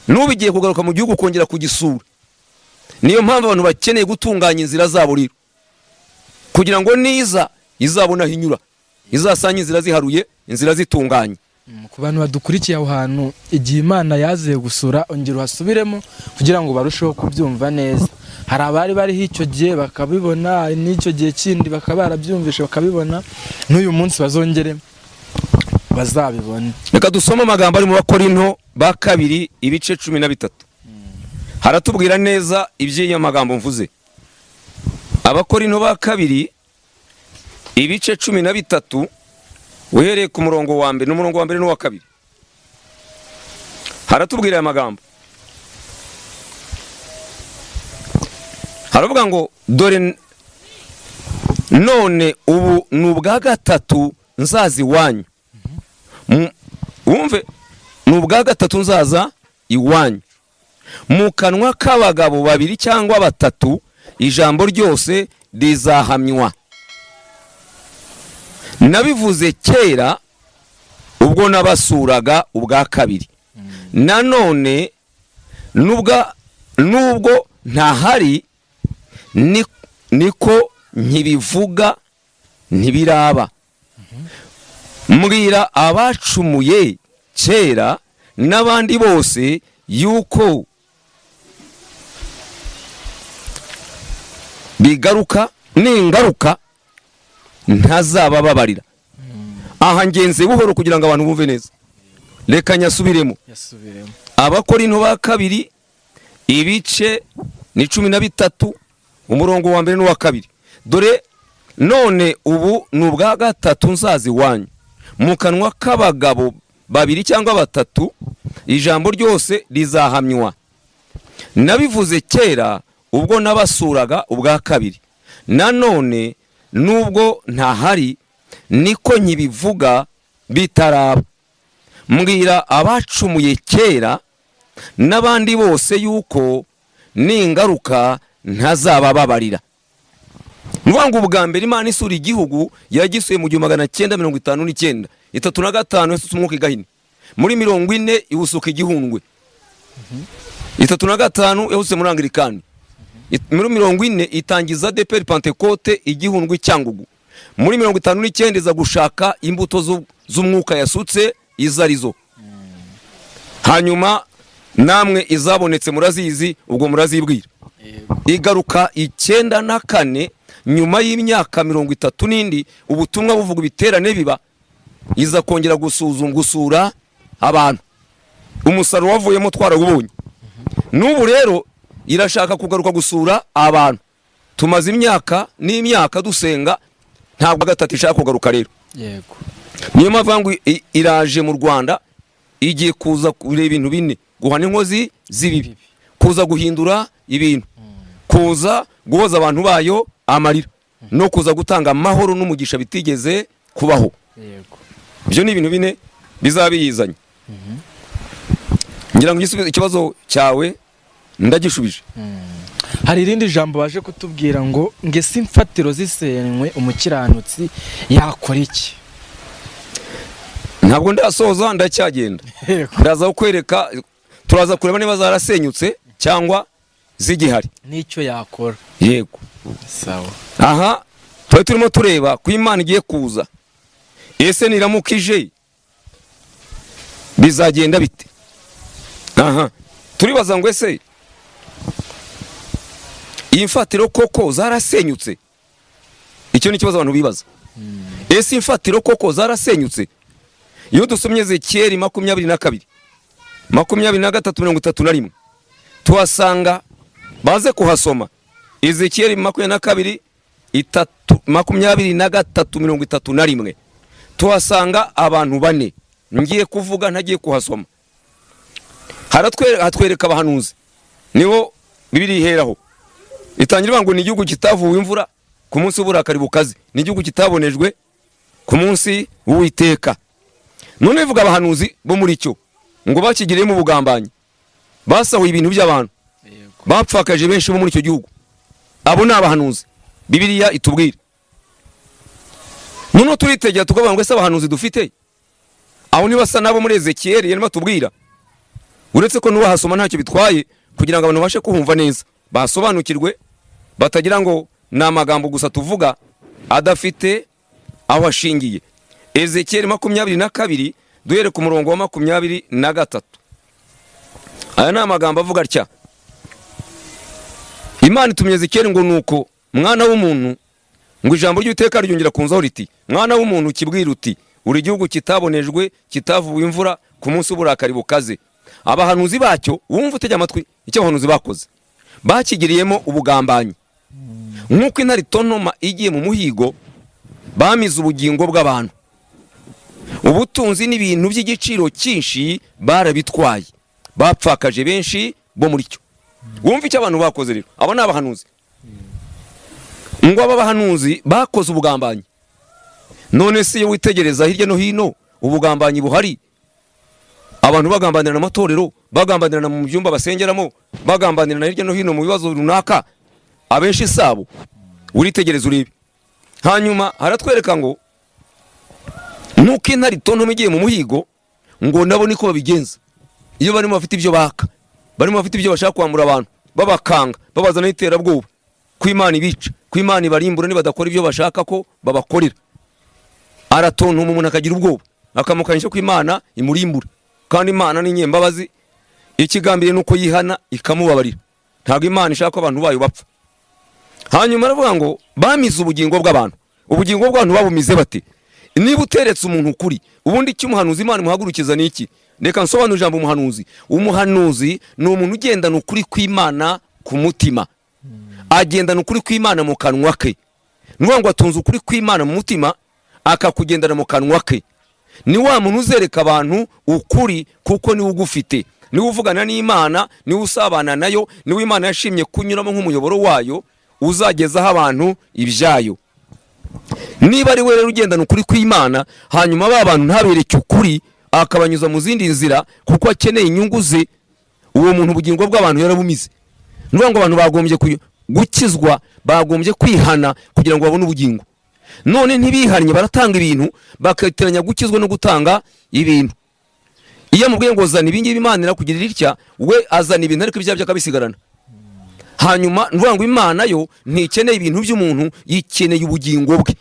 N'ubu igiye kugaruka mu gihugu kongera kugisura. Niyo mpamvu abantu bakeneye gutunganya inzira zabo rero, kugira ngo niza izabona aho inyura, izasanga inzira ziharuye, inzira zitunganye. Ku bantu badukurikiye, aho hantu igihe Imana yaziye gusura, ongera uhasubiremo kugira ngo barusheho kubyumva neza. Hari abari bariho icyo gihe bakabibona, n'icyo gihe kindi bakaba barabyumvishe bakabibona, n'uyu munsi bazongere bazabibone. Reka dusome amagambo ari mu Bakorinto ba kabiri, ibice 13. Haratubwira neza iby'iyo magambo mvuze. Abakorinto ba kabiri, ibice 13, uhereye ku murongo wa mbere, n'umurongo wa mbere n'uwa kabiri, haratubwira aya magambo. Haravuga ngo: "Dore none ubu ni ubwa gatatu nzaza iwanyu." Wumve, ni ubwa gatatu nzaza iwanyu. Mu kanwa k'abagabo babiri cyangwa batatu ijambo ryose rizahamywa. Nabivuze kera ubwo nabasuraga ubwa kabiri. Nanone Nubwo ntahari, niko nkibivuga, ntibiraba. Mbwira abacumuye kera n'abandi bose yuko bigaruka, ningaruka ntazabababarira. Aha ngenze buhoro kugira ngo abantu bumve neza, reka nyasubiremo. Yasubiremo. Abakorinto ba kabiri, ibice ni 13, umurongo wa mbere n'uwa kabiri. Dore none ubu ni ubwa gatatu nzaza iwanyu, mu kanwa k'abagabo babiri cyangwa batatu ijambo ryose rizahamywa. Nabivuze kera ubwo nabasuraga ubwa kabiri, nanone nubwo ntahari niko nkibivuga bitaraba. Mbwira abacumuye kera n'abandi bose yuko ningaruka ntazabababarira. Ni ukuvuga ngo ubwa mbere Imana isura igihugu yagisuye mu 1959, 35 yasutse umwuka i Gahini, muri 40 iwusuka igihundwe, 35 yawusutse muri Anglikani, muri 40 itangiza ADEPR Pantekote igihundwe Cyangugu, muri 59 iza gushaka imbuto z'umwuka yasutse izo arizo. Hanyuma namwe izabonetse murazizi, ubwo murazibwira. Igaruka 94, nyuma y'imyaka 30 n'indi ubutumwa buvuga, ibiterane biba, iza kongera gusuzuma, gusura abantu. Umusaruro wavuyemo twarawubonye. N'ubu rero irashaka kugaruka gusura abantu. Tumaze imyaka n'imyaka dusenga, ntabwo gatatu ishaka kugaruka rero. Niyo mpamvu ngo iraje mu Rwanda, igiye kuza kureba ibintu bine: guhana inkozi z'ibibi, kuza guhindura ibintu, kuza guhoza abantu bayo amarira, no kuza gutanga amahoro n'umugisha bitigeze kubaho. Ibyo ni ibintu bine bizaba biyizanye. Ngira ngo igisubizo, ikibazo cyawe ndagishubije. Hari irindi jambo baje kutubwira ngo ngese imfatiro zisenywe, umukiranutsi yakora iki? Ntabwo ndasoza, ndacyagenda. Ndaza kukwereka, turaza kureba niba zarasenyutse cyangwa zigihari. N'icyo yakora. Yego. Sawa. Aha twari turimo tureba ko Imana igiye kuza. Ese niramuka ije bizagenda bite? Aha turibaza ngo ese iyi mfatiro koko zarasenyutse? Icyo ni ikibazo abantu bibaza. Ese imfatiro koko zarasenyutse? Iyo dusomye Ezekiyeli 22, 23, 31, tuhasanga, baze kuhasoma. Ezekiyeli 22, 3, 23, 31, tuhasanga abantu bane ngiye kuvuga ntagiye kuhasoma. Hatwereka abahanuzi, nibo Bibiliya iheraho itangira ivuga ngo ni igihugu kitavuwe imvura ku munsi w'uburakari bukaze, ni igihugu kitabonejwe ku munsi w'Uwiteka. None bivuga abahanuzi bo muri cyo ngo bakigiriyemo ubugambanyi, basahuye ibintu by'abantu, bapfakaje benshi bo muri icyo gihugu. Abo ni abahanuzi Bibiliya itubwira. Noneho turitegera tukavuga ngo ese abahanuzi dufite aho ntibasa n'abo muri Ezekiyeli yarimo atubwira? Uretse ko n'uwahasoma ntacyo bitwaye, kugira ngo abantu babashe kuhumva neza, basobanukirwe, batagira ngo ni amagambo gusa tuvuga adafite aho ashingiye. Ezekiyeli 22, duhere ku murongo wa 23. Aya ni amagambo avuga atya: Imana itumye Ezekiyeli ngo nuko mwana w'umuntu, ngo ijambo ry'Uwiteka ryongera kunzaho riti: "Mwana w'umuntu, ukibwira uti uri igihugu kitabonejwe, kitavuwe imvura ku munsi w'uburakari bukaze. Abahanuzi bacyo," wumva utege amatwi icyo abahanuzi bakoze, "bakigiriyemo ubugambanyi nk'uko intare itontoma igiye mu muhigo. Bamize ubugingo bw'abantu, ubutunzi n'ibintu by'igiciro cyinshi barabitwaye, bapfakaje benshi bo muri cyo." Wumva icyo abantu bakoze rero. Abo ni abahanuzi. Ngo aba bahanuzi bakoze ubugambanyi. None se iyo witegereza hirya no hino ubugambanyi buhari, abantu bagambanirana amatorero, bagambanirana mu byumba basengeramo, bagambanirana hirya no hino mu bibazo runaka, abenshi sabo? Uritegereza urebe. Hanyuma haratwereka ngo nuko intare itontoma igiye mu muhigo, ngo nabo niko babigenza iyo barimo bafite ibyo baka, barimo bafite ibyo bashaka kwambura abantu. Babakanga, babazana iterabwoba ko Imana ibica, ko Imana ibarimbura nibadakora ibyo bashaka ko babakorera. Aratontoma, umuntu akagira ubwoba, akamukanyisha ko Imana imurimbura, kandi Imana ni nyembabazi. Ikigambiriye nuko yihana ikamubabarira. Ntabwo Imana ishaka ko abantu bayo bapfa. Hanyuma aravuga ngo bamize ubugingo bw'abantu. Ubugingo bw'abantu babumize bate? Niba uteretse umuntu ukuri, ubundi icyo umuhanuzi Imana imuhagurukiza ni iki? Reka nsobanure ijambo umuhanuzi. Umuhanuzi ni umuntu ugendana ukuri kw'Imana ku mutima, agendana ukuri kw'Imana mu kanwa ke. Ni ukuvuga ngo atunze ukuri kw'Imana mu mutima, akakugendana mu kanwa ke. Ni wa muntu uzereka abantu ukuri, kuko niwe ugufite, niwe uvugana n'Imana, niwe usabana nayo, niwe Imana yashimye kunyuramo nk'umuyoboro wayo uzagezaho abantu ibyayo. Niba ari we rero ugendana ukuri kw'Imana, hanyuma ba bantu ntabereke ukuri, akabanyuza mu zindi nzira kuko akeneye inyungu ze, uwo muntu ubugingo bw'abantu yarabumize. Ni ukuvuga ngo abantu bagombye gukizwa, bagombye kwihana kugira ngo babone ubugingo. None ntibihannye, baratanga ibintu, bakatiranya gukizwa no gutanga ibintu. Iyo amubwiye ngo zana ibingibi, Imana irakugirira itya, we azana ibintu ariko ibyaha bye akabisigarana. Hanyuma ni ukuvuga ngo Imana yo ntikeneye ibintu by'umuntu, yikeneye ubugingo bwe.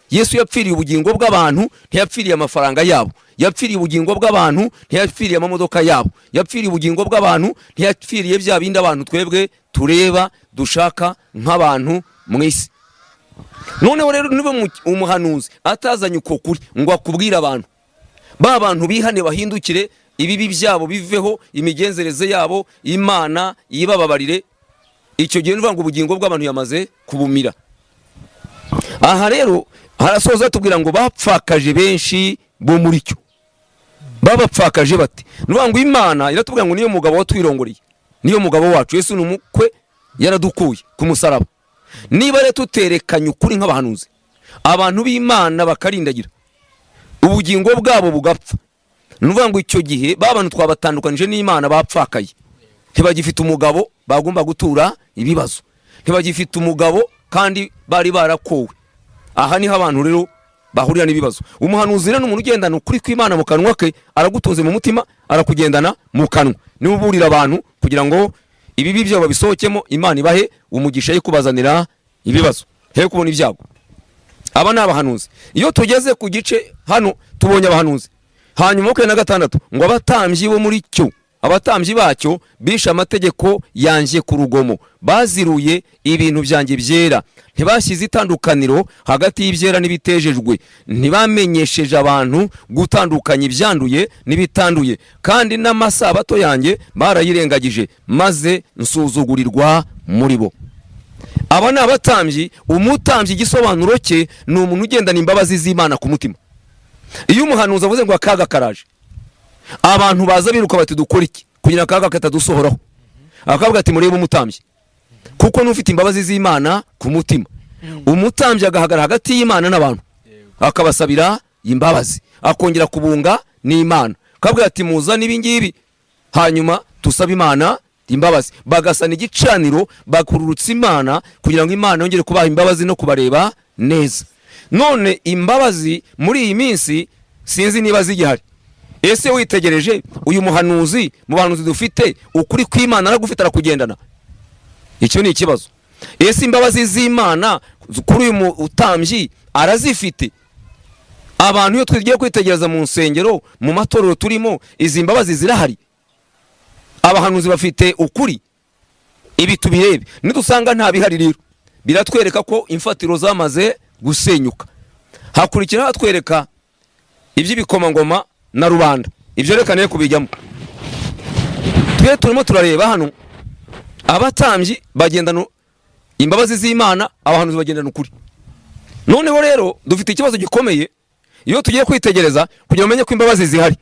Yesu yapfiriye ubugingo bw'abantu, ntiyapfiriye amafaranga yabo. Yapfiriye ubugingo bw'abantu, ntiyapfiriye amamodoka yabo. Yapfiriye ubugingo bw'abantu, ntiyapfiriye bya bindi abantu twebwe tureba dushaka nk'abantu mu isi. Noneho rero niba umuhanuzi atazanye uko kuri ngo akubwire abantu, ba bantu bihane, bahindukire, ibibi byabo biveho, imigenzereze yabo Imana yibababarire, icyo gihe ni ngo ubugingo bw'abantu yamaze kubumira. Aha rero harasoza batubwira ngo bapfakaje benshi bo muri cyo. Babapfakaje bate? Ni ukuvuga ngo Imana iratubwira ngo niyo mugabo watwirongoreye, niyo mugabo wacu. Yesu ni umukwe, yaradukuye ku musaraba. Niba rero tuterekanye ukuri nk'abahanuzi, abantu b'Imana bakarindagira, ubugingo bwabo bugapfa, ni ukuvuga ngo icyo gihe ba bantu twabatandukanije n'Imana, bapfakaye, ntibagifite umugabo bagomba gutura ibibazo, ntibagifite umugabo kandi bari barakowe. Aha niho abantu rero bahurira n'ibibazo. Umuhanuzi rero ni umuntu ugendana ukuri kw'Imana mu kanwa ke. Aragutunze mu mutima, arakugendana mu kanwa, niwe uburira abantu kugira ngo ibibi byabo babisohokemo, Imana ibahe umugisha yo kubazanira ibibazo, he kubona ibyago. Aba ni abahanuzi. Iyo tugeze ku gice hano, tubonye abahanuzi. Hanyuma 26 ngo abatambyi bo muri cyo, abatambyi bacyo bishe amategeko yanjye ku rugomo, baziruye ibintu byanjye byera, ntibashyize itandukaniro hagati y'ibyera n'ibitejejwe, ntibamenyesheje abantu gutandukanya ibyanduye n'ibitanduye, kandi n'amasabato yanjye barayirengagije, maze nsuzugurirwa muri bo. Aba ni abatambyi. Umutambyi, igisobanuro cye ni umuntu ugendana imbabazi z'Imana ku mutima. Iyo umuhanuzi avuze ngo akaga karaje, abantu baza biruka bati: "Dukora iki kugira ngo akaga katadusohoraho?" Akavuga ati: "Murebe umutambyi, kuko n'ufite imbabazi z'Imana ku mutima." Umutambyi agahagarara hagati y'Imana n'abantu, akabasabira imbabazi, akongera kubunga n'Imana. Akavuga ati: "Muzane ibi ngibi, hanyuma tusabe Imana imbabazi." Bagasana igicaniro, bakururutsa Imana kugira ngo Imana yongere kubaha imbabazi no kubareba neza. None imbabazi muri iyi minsi sinzi niba zigihari. Ese witegereje uyu muhanuzi, mu bahanuzi dufite, ukuri kw'Imana aragufite, arakugendana? Icyo ni ikibazo. Ese imbabazi z'Imana kuri uyu mutambyi arazifite? Abantu iyo tugiye kwitegereza mu nsengero, mu matorero turimo, izi mbabazi zirahari? Abahanuzi bafite ukuri? Ibi tubirebe. Nidusanga nta bihari rero, biratwereka ko imfatiro zamaze gusenyuka. Hakurikira hatwereka iby'ibikomangoma na rubanda. Ibyo reka ne kubijyamo. Twe turimo turareba hano abatambyi bagendana imbabazi z'Imana, abahanuzi bagendana ukuri. Noneho rero dufite ikibazo gikomeye. Iyo tugiye kwitegereza kugira ngo umenye ko imbabazi zihari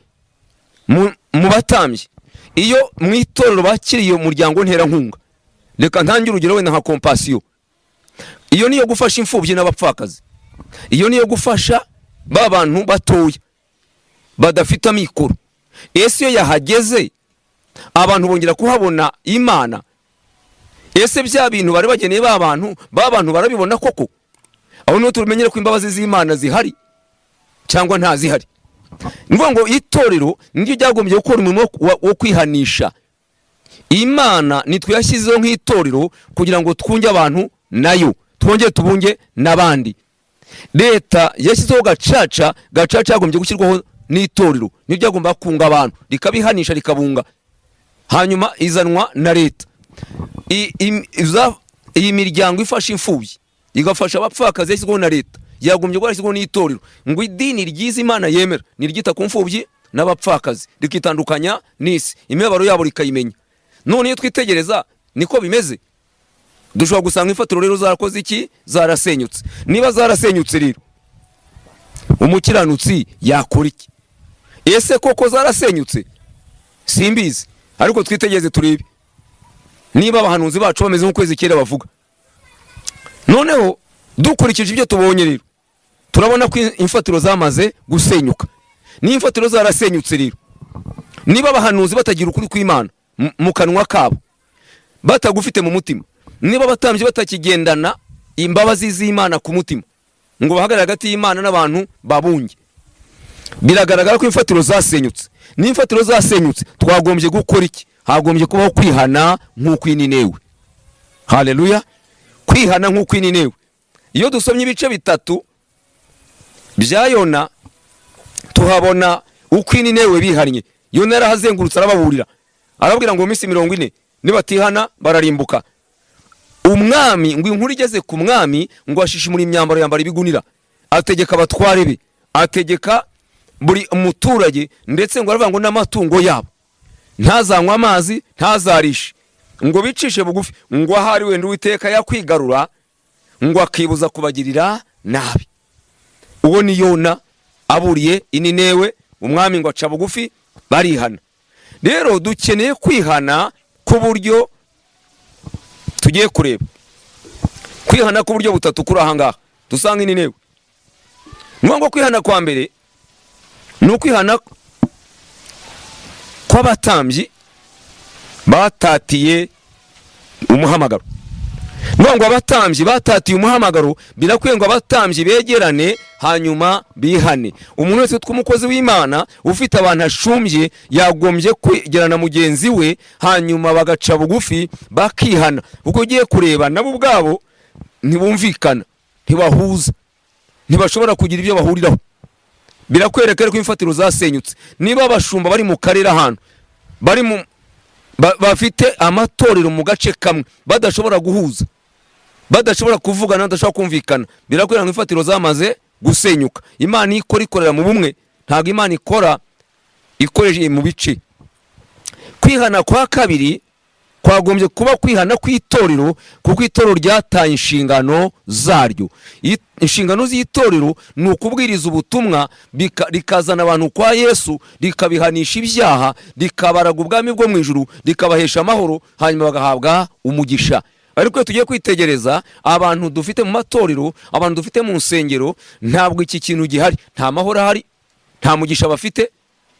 mu batambyi, iyo mu itorero bakiriye umuryango nterankunga, reka ntange urugero wenda nka Compassion, iyo niyo gufasha imfubyi n'abapfakazi, iyo niyo gufasha ba bantu batoya badafite amikoro. Ese iyo yahageze, abantu bongera kuhabona Imana? Ese bya bintu bari bageneye ba bantu barabibona koko? Aho niho tumenyere ko imbabazi z'Imana zihari cyangwa ntazihari. Ni ukuvuga ngo itorero niryo ryagombye gukora umurimo wo kwihanisha. Imana nitwe yashyizeho nk'itorero kugira ngo twunge abantu nayo, twongere tubunge n'abandi. Leta yashyizeho gacaca. Gacaca yagombye gushyirwaho n'itorero, niryo agomba kunga abantu, rikabihanisha, rikabunga, hanyuma izanwa na leta. Iyi miryango ifasha imfubyi, igafasha abapfakazi, yashyizweho na leta, yagombye kuba yarashyizweho n'itorero. Ngo idini ryiza Imana yemera ni iryita ku mfubyi n'abapfakazi, rikitandukanya n'isi, imibabaro yabo rikayimenya. None iyo twitegereza niko bimeze. Dushobora gusanga imfatiro rero zarakoze iki? Zarasenyutse. Niba zarasenyutse rero, umukiranutsi yakora iki? Ese koko zarasenyutse? Simbizi, ariko twitegereze turebe niba abahanuzi bacu bameze nk'ukwezi kera bavuga. Noneho dukurikije ibyo tubonye rero, turabona ko imfatiro zamaze gusenyuka. Niba imfatiro zarasenyutse rero, niba abahanuzi batagira ukuri kw'Imana mu kanwa kabo, batagufite mu mutima, niba abatambyi batakigendana imbabazi z'Imana ku mutima ngo bahagarare hagati y'Imana n'abantu babunge, biragaragara ko imfatiro zasenyutse. Niba imfatiro zasenyutse, twagombye gukora iki? Hagombye kubaho kwihana nk'uko ininewe. Haleluya! Kwihana nk'uko ininewe. Iyo dusomye ibice bitatu bya Yona, tuhabona uko ininewe bihannye. Yona yarahazengurutse, arababurira, arababwira ngo mu minsi 40 nibatihana bararimbuka. Umwami, ngo inkuru igeze ku mwami, ngo ashishimura imyambaro, yambara ibigunira, ategeka abatware be, ategeka buri muturage, ndetse ngo aravuga ngo n'amatungo yabo ntazanywe amazi, ntazarishe, ngo bicishe bugufi, ngo ahari wenda Uwiteka yakwigarura, ngo akibuza kubagirira nabi. Uwo ni Yona aburiye ininewe. Umwami ngo aca bugufi, barihana. Rero dukeneye kwihana ku buryo tugiye kureba, kwihana ku buryo butatu kuri aha ngaha dusanga ininewe. Ni ngo kwihana kwa mbere ni ukwihana kw'abatambyi batatiye umuhamagaro. Ni ngo abatambyi batatiye umuhamagaro. Birakwiye ngo abatambyi begerane, hanyuma bihane. Umuntu wese witwa umukozi w'Imana ufite abantu ashumbye yagombye kwegerana mugenzi we, hanyuma bagaca bugufi, bakihana, kuko ugiye kureba nabo ubwabo ntibumvikana, ntibahuza, ntibashobora kugira ibyo bahuriraho. Birakwereka ko imfatiro zasenyutse. Niba abashumba bari mu karere, ahantu bari mu bafite amatorero mu gace kamwe, badashobora guhuza, badashobora kuvugana, badashobora kumvikana, birakwereka ngo imfatiro zamaze gusenyuka. Imana iyo ikora, ikorera mu bumwe. Ntabwo Imana ikora ikoresheje mu bice. Kwihana kwa kabiri kwagombye kuba kwihana kw'itorero, kuko itorero ryataye inshingano zaryo. Inshingano z'itorero ni ukubwiriza ubutumwa, rikazana abantu kwa Yesu, rikabihanisha ibyaha, rikabaraga ubwami bwo mu ijuru, rikabahesha amahoro, hanyuma bagahabwa umugisha. Ariko iyo tugiye kwitegereza abantu dufite mu matorero, abantu dufite mu nsengero, ntabwo iki kintu gihari. Nta mahoro ahari, nta mugisha bafite.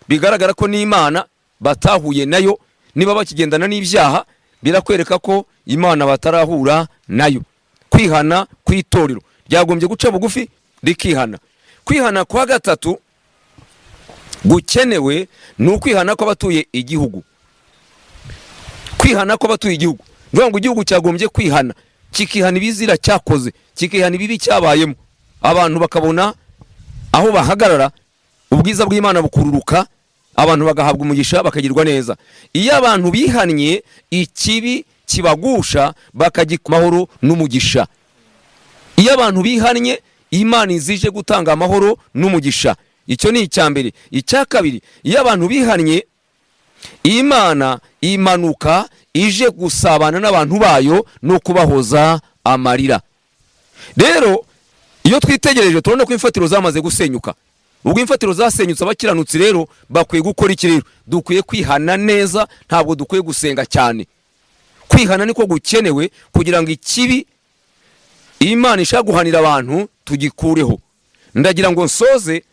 Bigaragara ko n'Imana batahuye nayo. Niba bakigendana n'ibyaha, birakwereka ko Imana batarahura nayo. Kwihana kw'itorero ryagombye guca bugufi, rikihana. Kwihana kwa gatatu gukenewe ni ukwihana kw'abatuye igihugu. Kwihana kw'abatuye igihugu ni ukuvuga ngo igihugu cyagombye kwihana, kikihana ibizira cyakoze, kikihana ibibi cyabayemo, abantu bakabona aho bahagarara, ubwiza bw'Imana bukururuka, abantu bagahabwa umugisha, bakagirwa neza. Iyo abantu bihannye ikibi kibagusha, bakajya ku mahoro n'umugisha. Iyo abantu bihannye, Imana izije gutanga amahoro n'umugisha. Icyo ni icya mbere. Icya kabiri, iyo abantu bihannye, Imana imanuka ije gusabana n'abantu bayo no kubahoza amarira. Rero iyo twitegereje, turabona ko imfatiro zamaze gusenyuka. Ubwo imfatiro zasenyutse, abakiranutsi rero bakwiye gukora iki? Rero dukwiye kwihana neza, ntabwo dukwiye gusenga cyane. Kwihana niko gukenewe kugira ngo ikibi Imana ishaka guhanira abantu tugikureho. Ndagira ngo nsoze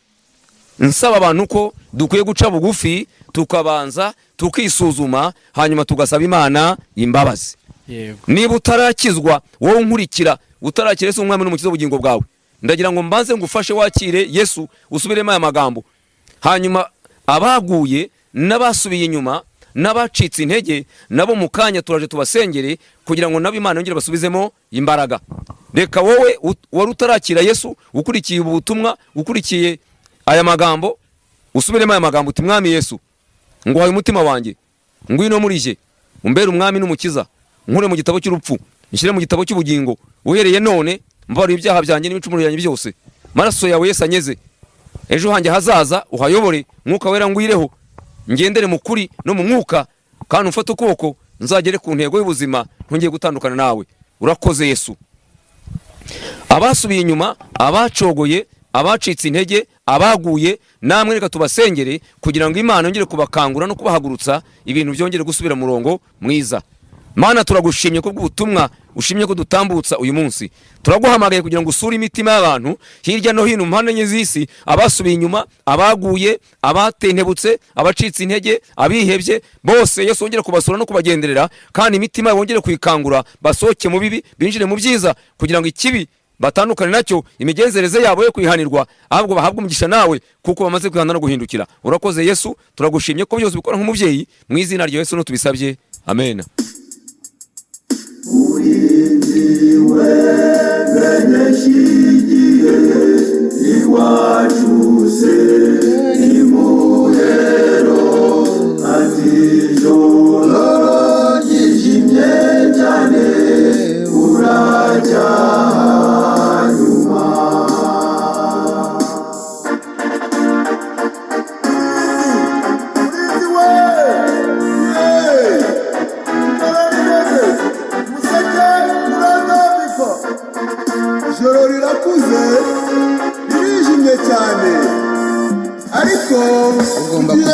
nsaba abantu ko dukwiye guca bugufi, tukabanza tukisuzuma, hanyuma tugasaba Imana imbabazi. Niba utarakizwa, wowe unkurikira, utarakira Yesu umwami n'umukiza w'ubugingo bwawe, ndagira ngo mbanze ngufashe wakire Yesu, usubiremo aya magambo. Hanyuma abaguye n'abasubiye inyuma N'abacitse intege nabo mu kanya turaje tubasengere kugira ngo nabo Imana yongere basubizemo imbaraga. Reka wowe wari utarakira Yesu, ukurikiye ubu butumwa, ukurikiye aya magambo, usubiremo aya magambo uti: "Mwami Yesu, nguhaye umutima wanjye, ngwino muri jye, umbere umwami n'umukiza, nkure mu gitabo cy'urupfu nshyire mu gitabo cy'ubugingo. Uhereye none mbabarira ibyaha byanjye n'ibicumuro byanjye byose. Maraso yawe Yesu anyeze. Ejo hanjye hazaza uhayobore. Mwuka Wera ngwireho, ngendere mu kuri no mu mwuka, kandi umfate ukuboko nzagere ku ntego y'ubuzima, ntongeye gutandukana nawe. Urakoze Yesu." Abasubiye inyuma, abacogoye, abacitse intege, abaguye, namwe reka tubasengere kugira ngo Imana yongere kubakangura no kubahagurutsa, ibintu byongere gusubira mu murongo mwiza. Mana, turagushimye ko bw'ubutumwa ushimye ko dutambutsa uyu munsi. Turaguhamagaye kugira ngo usure imitima y'abantu hirya no hino mu mpande enye z'isi, abasubiye inyuma, abaguye, abatentebutse, abacitse intege, abihebye bose. Yesu, wongere kubasura no kubagenderera, kandi imitima yabo wongere kuyikangura, basohoke mu bibi binjire mu byiza, kugira ngo ikibi batandukane nacyo, imigenzereze yabo yo kwihanirwa, ahubwo bahabwe umugisha nawe kuko bamaze kwihana no guhindukira. Urakoze Yesu, turagushimye ko byose ubikora nk'umubyeyi. Mu izina rya Yesu tubisabye, amen. Murinzi we, menyesha igihe iwacu se ni muhero, ati ijoro ryijimye cyane buracya nyuma. Murinzi we, hey! Ijoro rimeze, umuseke urazambika. Ijoro rirakuze, ririjimye cyane, ariko Ugomba tugiye